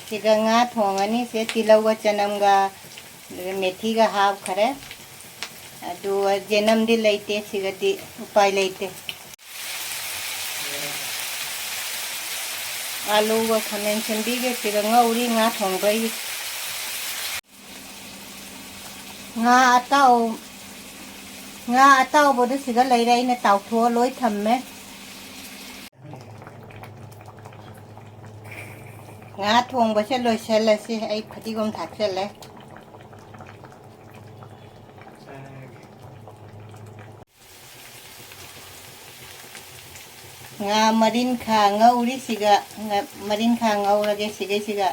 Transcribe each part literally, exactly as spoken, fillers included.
ꯁꯤꯒ ꯉꯥ ꯊꯣꯡꯉꯅꯤ꯫ ꯁꯦ ꯇꯤꯜꯍꯧꯒ ꯆꯅꯝꯒ ꯑꯗꯨꯒ ꯃꯦꯊꯤꯒ ꯍꯥꯞꯈꯔꯦ꯫ ꯑꯗꯨꯒ ꯌꯦꯅꯝꯗꯤ ꯂꯩꯇꯦ, ꯁꯤꯒꯗꯤ ꯎꯄꯥꯏ ꯂꯩꯇꯦ꯫ ꯑꯥꯂꯨꯒ ꯈꯥꯃꯦꯟ ꯁꯦꯝꯕꯤꯒꯦ꯫ ꯁꯤꯒ ꯉꯧꯔꯤ ꯉꯥ ꯊꯣꯡꯕꯒꯤ꯫ ꯉꯥ ꯑꯇꯥꯎ-, ꯉꯥ ꯑꯇꯥꯎꯕꯗꯨ ꯁꯤꯗ ꯂꯩꯔꯦ, ꯑꯩꯅ ꯇꯥꯎꯊꯣꯛꯑ ꯂꯣꯏ ꯊꯝꯃꯦ꯫ ꯉꯥ ꯊꯣꯡꯕꯁꯦ ꯂꯣꯏꯁꯤꯜꯂꯁꯤ, ꯑꯩ ꯐꯗꯤꯒꯣꯝ ꯊꯥꯛꯆꯜꯂꯦ꯫ ꯉꯥ ꯃꯔꯤꯟꯈꯥ ꯉꯧꯔꯤꯁꯤꯒ, ꯉ-, ꯃꯔꯤꯟꯈꯥ ꯉꯧꯔꯒꯦ ꯁꯤꯒꯩꯁꯤꯒ꯫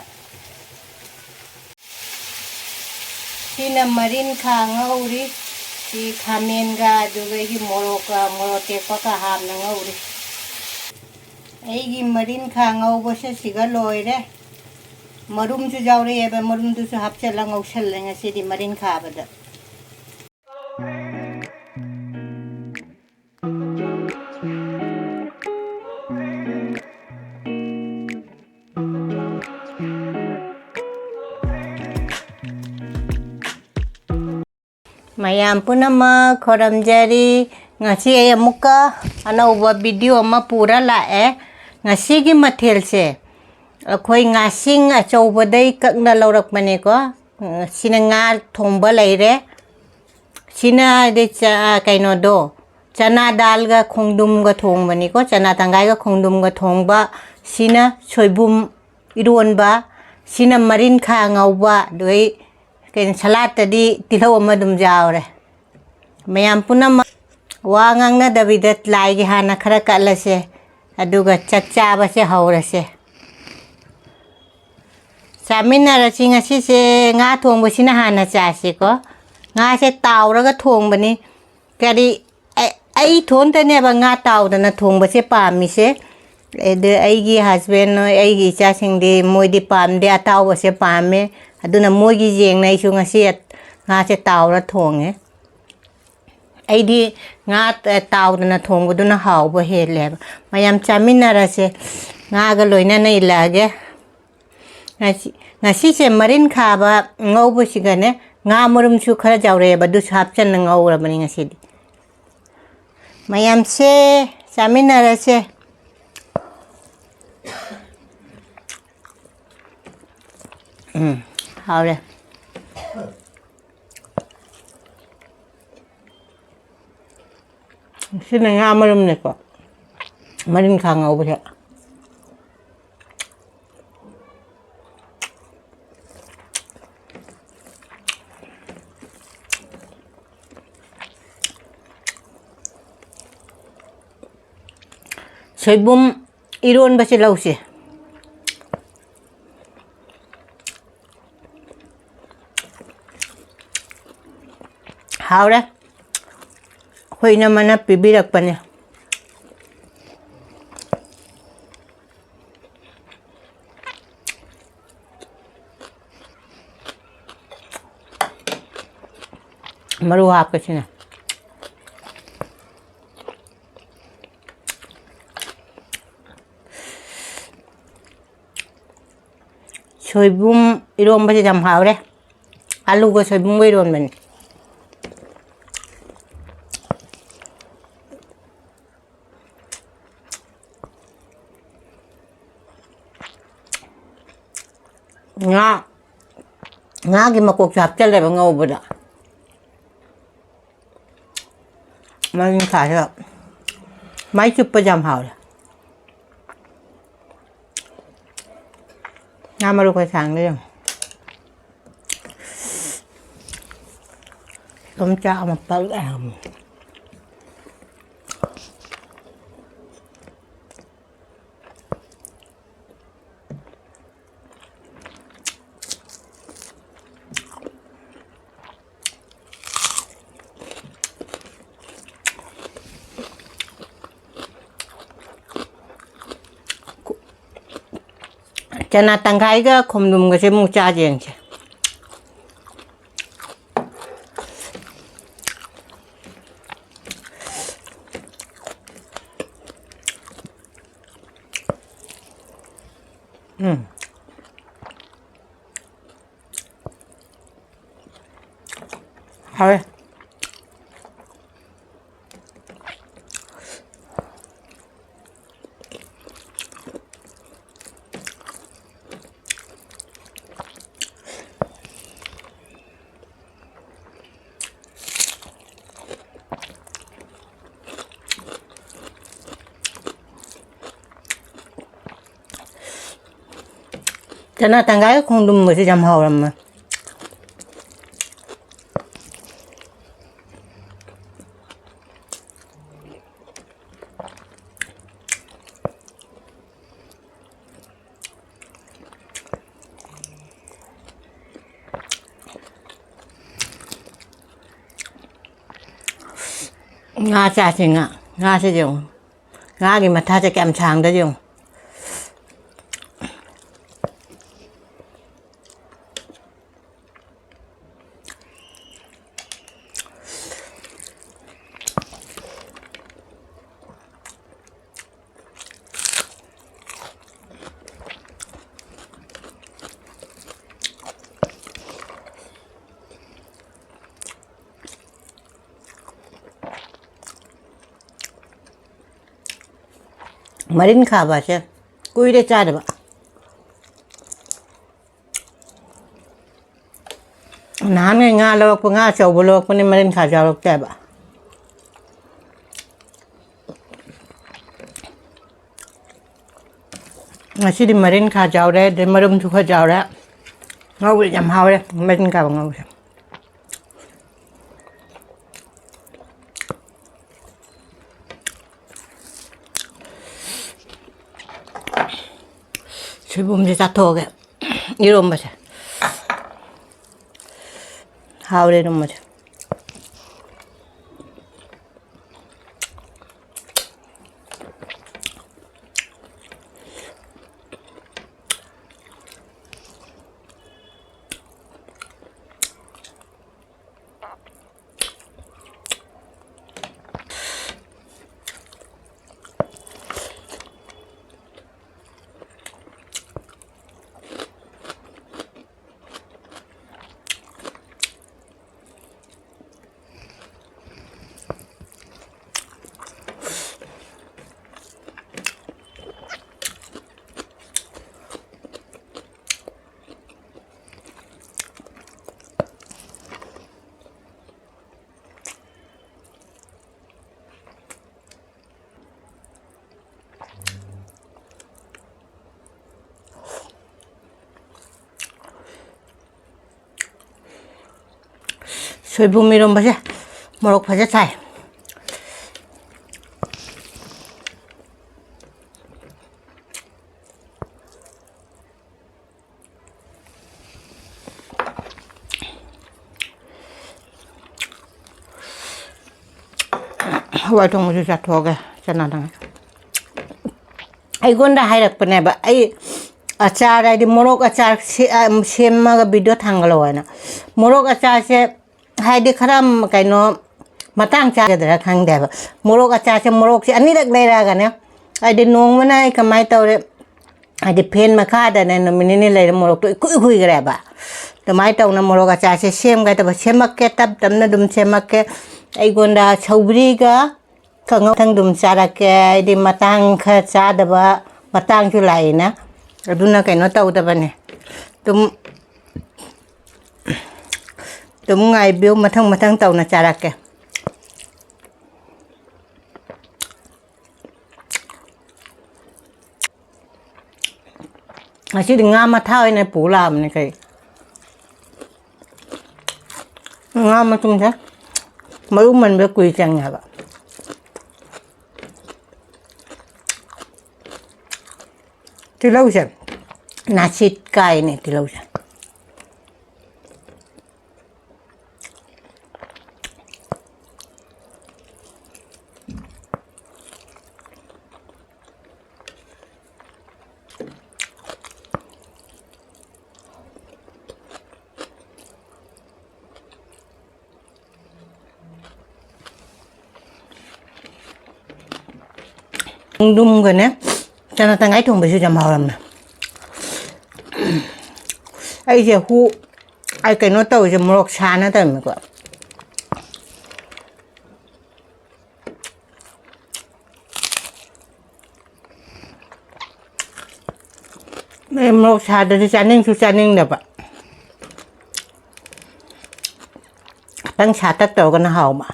ꯁꯤꯅ ꯃꯔꯤꯟꯈꯥ ꯉꯧꯔꯤ꯫ ꯁꯤ ꯈꯥꯃꯦꯟꯒ ꯑꯗꯨꯒ ꯑꯩꯒꯤ ꯃꯣꯔꯣꯛꯀ, ꯃꯣꯔꯣꯛ ꯑꯇꯦꯛꯄꯒ ꯍꯥꯞꯅ ꯉꯧꯔꯤ꯫ ꯑꯩꯒꯤ ꯃꯔꯤꯟꯈꯥ ꯉꯧꯕꯁꯦ ꯁꯤꯒ ꯂꯣꯏꯔꯦ꯫ ꯃꯔꯨꯝꯁꯨ ꯌꯥꯎꯔꯛꯑꯦꯕ, ꯃꯔꯨꯝꯗꯨꯁꯨ ꯍꯥꯞꯆꯤꯜꯂ ꯉꯧꯁꯜꯂꯦ ꯉꯁꯤꯗꯤ ꯃꯔꯤꯟꯈꯥꯕꯗ꯫ ꯃꯌꯥꯝ ꯄꯨꯝꯅꯃꯛ ꯈꯨꯔꯨꯝꯖꯔꯤ꯫ ꯉꯁꯤ ꯑꯩ ꯑꯃꯨꯛꯀ ꯑꯅꯧꯕ video ꯑꯃ ꯄꯨꯔ ꯂꯥꯛꯑꯦ꯫ ꯉꯁꯤꯒꯤ ꯃꯊꯦꯜꯁꯦ ꯑꯩꯈꯣꯏ ꯉꯥꯁꯤꯡ ꯑꯆꯧꯕꯗꯩ ꯀꯛꯅ ꯂꯧꯔꯛꯄꯅꯦꯀꯣ꯫ ꯁꯤꯅ ꯉꯥ ꯊꯣꯡꯕ ꯂꯩꯔꯦ꯫ ꯁꯤꯅ ꯍꯥꯏꯗꯤ ꯆ-, ꯀꯩꯅꯣꯗꯣ, ꯆꯅꯥ ꯗꯥꯜꯒ ꯈꯣꯡꯗ꯭ꯔꯨꯝꯒ ꯊꯣꯡꯕꯅꯤꯀꯣ, ꯆꯅꯥ ꯇꯪꯈꯥꯏꯒ ꯈꯣꯡꯗ꯭ꯔꯨꯝꯒ ꯊꯣꯡꯕ꯫ ꯁꯤꯅ ꯁꯣꯏꯕꯨꯝ ꯏꯔꯣꯟꯕ꯫ ꯁꯤꯅ ꯃꯔꯤꯟꯈꯥ ꯉꯧꯕ꯫ ꯑꯗꯨꯒ ꯀꯩꯅꯣ, ꯁꯂꯥꯠꯇꯗꯤ ꯇꯤꯜꯍꯧ ꯑꯃ ꯑꯗꯨꯝ ꯌꯥꯎꯔꯦ꯫ ꯃꯌꯥꯝ ꯄꯨꯝꯅꯃꯛ ꯋꯥ ꯉꯥꯡꯅꯗꯕꯤꯗ ꯂꯥꯏꯒꯤ ꯍꯥꯟꯅ ꯈꯔ ꯀꯠꯂꯁꯦ, ꯑꯗꯨꯒ ꯆꯥꯛ ꯆꯥꯕꯁꯦ ꯍꯧꯔꯁꯦ꯫ ꯆꯥꯃꯤꯟꯅꯔꯁꯤ꯫ ꯉꯁꯤꯁꯦ ꯉꯥ ꯊꯣꯡꯕꯁꯤꯅ ꯍꯥꯟꯅ ꯆꯥꯁꯤꯀꯣ꯫ ꯉꯥꯁꯦ ꯇꯥꯎꯔꯒ ꯊꯣꯡꯕꯅꯤ꯫ ꯀꯔꯤ, ꯑꯩ, ꯑꯩ ꯏꯊꯣꯟꯇꯅꯦꯕ ꯉꯥ ꯇꯥꯎꯗꯅ ꯊꯣꯡꯕꯁꯦ ꯄꯥꯝꯃꯤꯁꯦ꯫ ꯑꯗꯨ ꯑꯩꯒꯤ husband ꯍꯣꯏ, ꯑꯩꯒꯤ ꯏꯆꯥꯁꯤꯡꯗꯤ ꯃꯣꯏꯗꯤ ꯄꯥꯝꯗꯦ, ꯑꯇꯥꯎꯕꯁꯦ ꯄꯥꯝꯃꯦ꯫ ꯑꯗꯨꯅ ꯃꯣꯏꯒꯤ ꯌꯦꯡꯅ ꯑꯩꯁꯨ ꯉꯁꯤ ꯉꯥꯁꯦ ꯇꯥꯎꯔ ꯊꯣꯡꯉꯦ꯫ ꯑꯩꯗꯤ ꯉꯥ ꯇ-, ꯇꯥꯎꯗꯅ ꯊꯣꯡꯕꯗꯨꯅ ꯍꯥꯎꯕ ꯍꯦꯜꯂꯦꯕ꯫ ꯃꯌꯥꯝ ꯆꯥꯃꯤꯟꯅꯔꯁꯦ꯫ ꯉꯥꯒ ꯂꯣꯏꯅꯅ ꯏꯜꯂꯛꯑꯒꯦ꯫ ꯉꯁꯤ, ꯉꯁꯤꯁꯦ ꯃꯔꯤꯟ ꯈꯥꯕ ꯉꯧꯕꯁꯤꯒꯅꯦ, ꯉꯥ ꯃꯔꯨꯝꯁꯨ ꯈꯔ ꯌꯥꯎꯔꯛꯑꯦꯕ, ꯑꯗꯨꯁꯨ ꯍꯥꯞꯆꯟꯅ ꯉꯧꯔꯕꯅꯤ ꯉꯁꯤꯗꯤ꯫ ꯃꯌꯥꯝꯁꯦ ꯆꯥꯃꯤꯟꯅꯔꯁꯦ꯫ ꯎꯝ, ꯍꯥꯎꯔꯦ꯫ ꯁꯤꯅ ꯉꯥ ꯃꯔꯨꯝꯅꯦꯀꯣ, ꯃꯔꯤꯟꯈꯥ ꯉꯧꯕꯁꯦ꯫ ꯁꯣꯏꯕꯨꯝ ꯏꯔꯣꯟꯕꯁꯦ ꯂꯧꯁꯦ꯫ ꯍꯥꯎꯔꯦ꯫ ꯑꯩꯈꯣꯏ ꯏꯅꯝꯃꯅ ꯄꯤꯕꯤꯔꯛꯄꯅꯦ꯫ ꯃꯔꯨ ꯍꯥꯞꯄꯁꯤꯅ꯫ ꯁꯣꯏꯕꯨꯝ ꯏꯔꯣꯝꯕꯁꯦ ꯌꯥꯝ ꯍꯥꯎꯔꯦ꯫ ꯑꯂꯨꯒ ꯁꯣꯏꯕꯨꯝꯒ ꯏꯔꯣꯟꯕꯅꯤ꯫ ꯉꯥ, ꯉꯥꯒꯤ ꯃꯀꯣꯛꯁꯨ ꯍꯥꯞꯆꯜꯂꯦꯕ ꯉꯧꯕꯗ꯫ ꯃꯔꯤꯟꯈꯥꯁꯤꯗ ꯃꯥꯏ ꯆꯨꯞꯄꯁꯦ ꯌꯥꯝ ꯍꯥꯎꯔꯦ꯫ ꯉꯥ ꯃꯔꯨ ꯈꯔ ꯁꯥꯡꯅ ꯌꯦꯡꯉꯨ꯫ ꯑꯗꯨꯝ ꯆꯥꯛ ꯑꯃ ꯄꯛ ꯂꯩꯔꯝꯃꯦ꯫ ꯆꯅꯥ ꯇꯪꯈꯥꯏꯒ ꯈꯣꯡꯗ꯭ꯔꯨꯝꯒꯁꯦ ꯑꯃꯨꯛ ꯆꯥꯁꯦ ꯌꯦꯡꯁꯦ꯫ ꯎꯝ꯫ ꯍꯥꯎꯋꯦ꯫ ꯆꯅꯥ ꯇꯪꯈꯥꯏꯒ ꯈꯣꯡꯗ꯭ꯔꯨꯝꯒꯁꯦ ꯌꯥꯝ ꯍꯥꯎꯔꯝꯃꯦ꯫ ꯉꯥ ꯆꯥꯁꯤ, ꯉꯥ꯫ ꯉꯥꯁꯤꯗꯤ ꯌꯦꯡꯉꯨ꯫ ꯉꯥꯒꯤ ꯃꯊꯥꯁꯦ ꯀꯌꯥꯝ ꯁꯥꯡꯗ ꯌꯦꯡꯉꯨ꯫ ꯃꯔꯤꯟ ꯈꯥꯕꯁꯦ ꯀꯨꯏꯔꯦ ꯆꯥꯗꯕ꯫ ꯅꯍꯥꯟꯉꯩ ꯉꯥ ꯂꯧꯔꯛꯄ, ꯉꯥ ꯑꯆꯧꯕ ꯂꯧꯔꯛꯄꯅꯦ, ꯃꯔꯤꯟ ꯈꯥꯁꯨ ꯌꯥꯎꯔꯛꯇꯦꯕ꯫ ꯉꯁꯤꯗꯤ ꯃꯔꯤꯟ ꯈꯥꯁꯨ ꯌꯥꯎꯔꯦ, ꯑꯗꯩ ꯃꯔꯨꯝꯁꯨ ꯈꯔ ꯌꯥꯎꯔꯦ꯫ ꯉꯧꯕꯗꯤ ꯌꯥꯝ ꯍꯥꯎꯔꯦ ꯃꯔꯤꯟ ꯈꯥꯕ ꯉꯧꯕꯁꯦ꯫ ꯁꯣꯏꯕꯨꯝꯁꯦ ꯆꯥꯊꯣꯛꯑꯒꯦ꯫ ꯏꯔꯣꯝꯕꯁꯦ ꯍꯥꯎꯔꯦ, ꯏꯔꯣꯝꯕꯁꯦ꯫ ꯁꯣꯏꯕꯨꯝ ꯏꯔꯣꯝꯕꯁꯦ ꯃꯣꯔꯣꯛ ꯐꯖ ꯁꯥꯏ꯫ ꯍꯋꯥꯏ ꯊꯣꯡꯕꯁꯨ ꯆꯥꯊꯣꯛꯑꯒꯦ ꯆꯅꯥꯗꯪ꯫ ꯑꯩꯉꯣꯟꯗ ꯍꯥꯏꯔꯛꯄꯅꯦꯕ, ꯑꯩ ꯑꯆꯥꯔ, ꯍꯥꯏꯗꯤ ꯃꯣꯔꯣꯛ ꯑꯆꯥꯔ ꯁꯦ-, ꯑ, ꯁꯦꯝꯃꯒ ꯚꯤꯗꯤꯑꯣ ꯊꯥꯡꯒꯠꯂꯛꯑꯣ ꯍꯥꯏꯅ꯫ ꯃꯣꯔꯣꯛ ꯑꯆꯥꯔꯁꯦ ꯍꯥꯏꯗꯤ ꯈꯔ ꯀꯩꯅꯣ ꯃꯇꯥꯡ ꯆꯥꯒꯗ꯭ꯔꯥ ꯈꯪꯗꯦꯕ꯫ ꯃꯣꯔꯣꯛ ꯑꯆꯥꯔꯁꯦ, ꯃꯣꯔꯣꯛꯁꯦ ꯑꯅꯤꯔꯛ ꯂꯩꯔꯛꯑꯒꯅꯦ, ꯍꯥꯏꯗꯤ ꯅꯣꯡꯃꯅ ꯑꯩ ꯀꯃꯥꯏꯅ ꯇꯧꯔꯦ, ꯍꯥꯏꯗꯤ ꯐꯦꯟ ꯃꯈꯥꯗꯅꯦ ꯅꯨꯃꯤꯠ ꯅꯤꯅꯤ ꯂꯩꯔ ꯃꯣꯔꯣꯛꯇꯣ ꯏꯈꯨꯏ ꯈꯨꯏꯈ꯭ꯔꯦꯕ꯫ ꯑꯗꯨꯃꯥꯏꯅ ꯇꯧꯅ ꯃꯣꯔꯣꯛ ꯑꯆꯥꯔꯁꯦ ꯁꯦꯝꯒꯦ ꯇꯧꯕ, ꯁꯦꯝꯃꯛꯀꯦ, ꯇꯞ ꯇꯞꯅ ꯑꯗꯨꯝ ꯁꯦꯝꯃꯛꯀꯦ꯫ ꯑꯩꯉꯣꯟꯗ ꯁꯧꯒ꯭ꯔꯤꯒ ꯀꯥꯡꯉꯧ ꯃꯊꯪ ꯑꯗꯨꯝ ꯆꯥꯔꯛꯀꯦ, ꯍꯥꯏꯗꯤ ꯃꯇꯥꯡ ꯈꯔ ꯆꯥꯗꯕ ꯃꯇꯥꯡꯁꯨ ꯂꯥꯛꯏꯅ, ꯑꯗꯨꯅ ꯀꯩꯅꯣ ꯇꯧꯗꯕꯅꯦ꯫ ꯑꯗꯨꯝ ꯑꯗꯨꯝ ꯉꯥꯏꯕꯤꯌꯨ, ꯃꯊꯪ ꯃꯊꯪ ꯇꯧꯅ ꯆꯥꯔꯛꯀꯦ꯫ ꯉꯁꯤꯗꯤ ꯉꯥ ꯃꯊꯥ ꯑꯣꯏꯅ ꯄꯨ ꯂꯥꯛꯑꯕꯅꯦ꯫ ꯀꯩ ꯉꯥ ꯃꯇꯨꯝꯁꯦ ꯃꯔꯨ ꯃꯟꯕ ꯀꯨꯏ ꯆꯪꯉꯦ ꯍꯥꯏꯕ꯫ ꯇꯤꯜꯍꯧꯁꯦ ꯅꯥꯁꯤꯠ ꯀꯥꯏꯅꯦ ꯇꯤꯜꯍꯧꯁꯦ꯫ ꯈꯣꯡꯗ꯭ꯔꯨꯝꯒꯅꯦ ꯆꯅꯥ ꯇꯪꯈꯥꯏ ꯊꯣꯡꯕꯁꯨ ꯌꯥꯝ ꯍꯥꯎꯔꯝꯃꯦ꯫ ꯑꯩꯁꯦ ꯍꯨ-, ꯑꯩ ꯀꯩꯅꯣ ꯇꯧꯔꯤꯁꯦ ꯃꯣꯔꯣꯛ ꯁꯥꯅ ꯇꯧꯔꯤꯅꯤꯀꯣ꯫ ꯑꯩ ꯃꯣꯔꯣꯛ ꯁꯥꯗ꯭ꯔꯗꯤ ꯆꯥꯅꯤꯡꯁꯨ ꯆꯥꯅꯤꯡꯗꯕ꯫ ꯈꯤꯇꯪ ꯁꯥꯇꯛ ꯇꯧꯔꯒꯅ ꯍꯥꯎꯕ꯫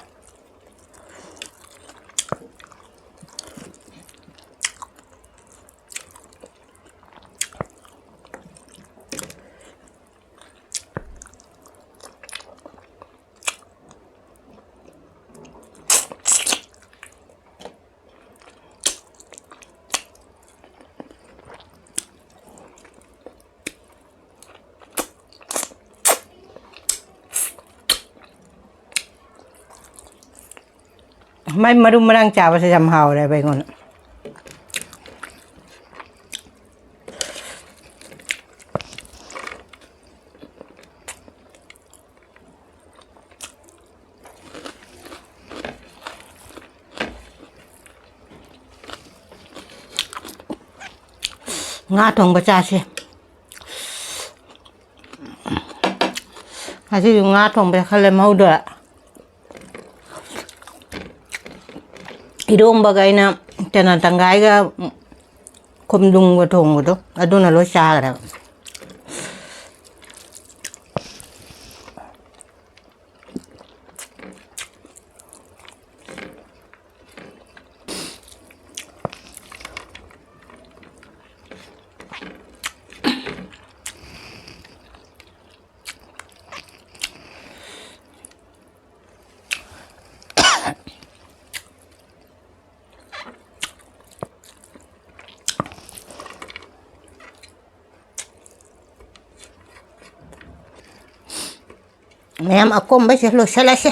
ꯃꯥꯏ ꯃꯔꯨ ꯃꯔꯥꯡ ꯆꯥꯕꯁꯦ ꯌꯥꯝ ꯍꯥꯎꯔꯦꯕ ꯑꯩꯉꯣꯟꯗ꯫ ꯉꯥ ꯊꯣꯡꯕ ꯆꯥꯁꯦ꯫ ꯉꯁꯤꯁꯨ ꯉꯥ ꯊꯣꯡꯕꯁꯦ ꯈꯔ ꯂꯦꯝꯍꯧꯗꯣꯔꯦ꯫ ꯏꯔꯣꯝꯕꯒ ꯑꯩꯅ ꯆꯅꯥ ꯇꯪꯈꯥꯏꯒ ꯈꯣꯡꯗ꯭ꯔꯨꯝꯒ ꯊꯣꯡꯕꯗꯣ, ꯑꯗꯨꯅ ꯂꯣꯏ ꯆꯥꯈ꯭ꯔꯦꯕ꯫ ꯃꯌꯥꯝ ꯑꯀꯣꯝꯕꯩꯁꯦ ꯂꯣꯏꯁꯤꯜꯂꯁꯦ꯫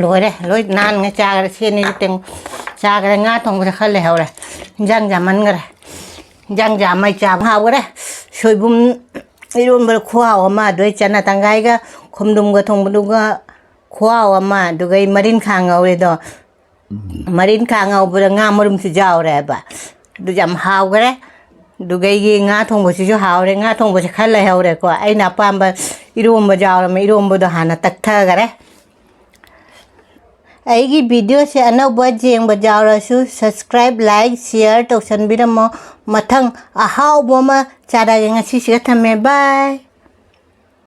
ꯂꯣꯏꯔꯦ, ꯂꯣꯏ ꯅꯥꯟꯅ ꯆꯥꯈ꯭ꯔꯦ꯫ ꯁꯤ ꯑꯅꯤꯁꯨ ꯇꯦꯡ-, ꯆꯥꯈ꯭ꯔꯦ꯫ ꯉꯥ ꯊꯣꯡꯕꯁꯦ ꯈꯔ ꯂꯩꯍꯧꯔꯦ꯫ ꯏꯟꯖꯥꯡ ꯌꯥꯝꯃꯟꯈ꯭ꯔꯦ꯫ ꯏꯟꯖꯥꯡ ꯌꯥꯝꯃꯩ ꯆꯥꯕ ꯍꯥꯎꯈ꯭ꯔꯦ꯫ ꯁꯣꯏꯕꯨꯝ ꯏꯔꯣꯟꯕ ꯈꯨꯍꯥꯎ ꯑꯃ, ꯑꯗꯩ ꯆꯅꯥ ꯇꯪꯈꯥꯏꯒ ꯈꯣꯡꯗ꯭ꯔꯨꯝꯒ ꯊꯣꯡꯕꯗꯨꯒ ꯈꯨꯍꯥꯎ ꯑꯃ, ꯑꯗꯨꯒ ꯑꯩ ꯃꯔꯤꯟꯈꯥ ꯉꯧꯔꯦꯗꯣ꯫ ꯃꯔꯤꯟꯈꯥ ꯉꯧꯕꯗ ꯉꯥ ꯃꯔꯨꯝꯁꯨ ꯌꯥꯎꯔꯦꯕ꯫ ꯑꯗꯨ ꯌꯥꯝ ꯍꯥꯎꯈ꯭ꯔꯦ꯫ ꯑꯗꯨꯒ ꯑꯩꯒꯤ ꯉꯥ ꯊꯣꯡꯕꯁꯤꯁꯨ ꯍꯥꯎꯔꯦ꯫ ꯉꯥ ꯊꯣꯡꯕꯁꯦ ꯈꯔ ꯂꯩꯍꯧꯔꯦꯀꯣ꯫ ꯑꯩꯅ ꯑꯄꯥꯝꯕ ꯏꯔꯣꯝꯕ ꯌꯥꯎꯔꯝꯃꯦ꯫ ꯏꯔꯣꯝꯕꯗꯣ ꯍꯥꯟꯅ ꯇꯛꯊꯈꯔꯦ꯫ ꯑꯩꯒꯤ ꯚꯤꯗꯤꯑꯣꯁꯦ ꯑꯅꯧꯕ ꯌꯦꯡꯕ ꯌꯥꯎꯔꯁꯨ subscribe, like, share ꯇꯧꯁꯟꯕꯤꯔꯝꯃꯣ꯫ ꯃꯊꯪ ꯑꯍꯥꯎꯕ ꯑꯃ ꯆꯥꯔꯒꯦ꯫ ꯉꯁꯤꯁꯤꯒ ꯊꯝꯃꯦ꯫ Bye꯫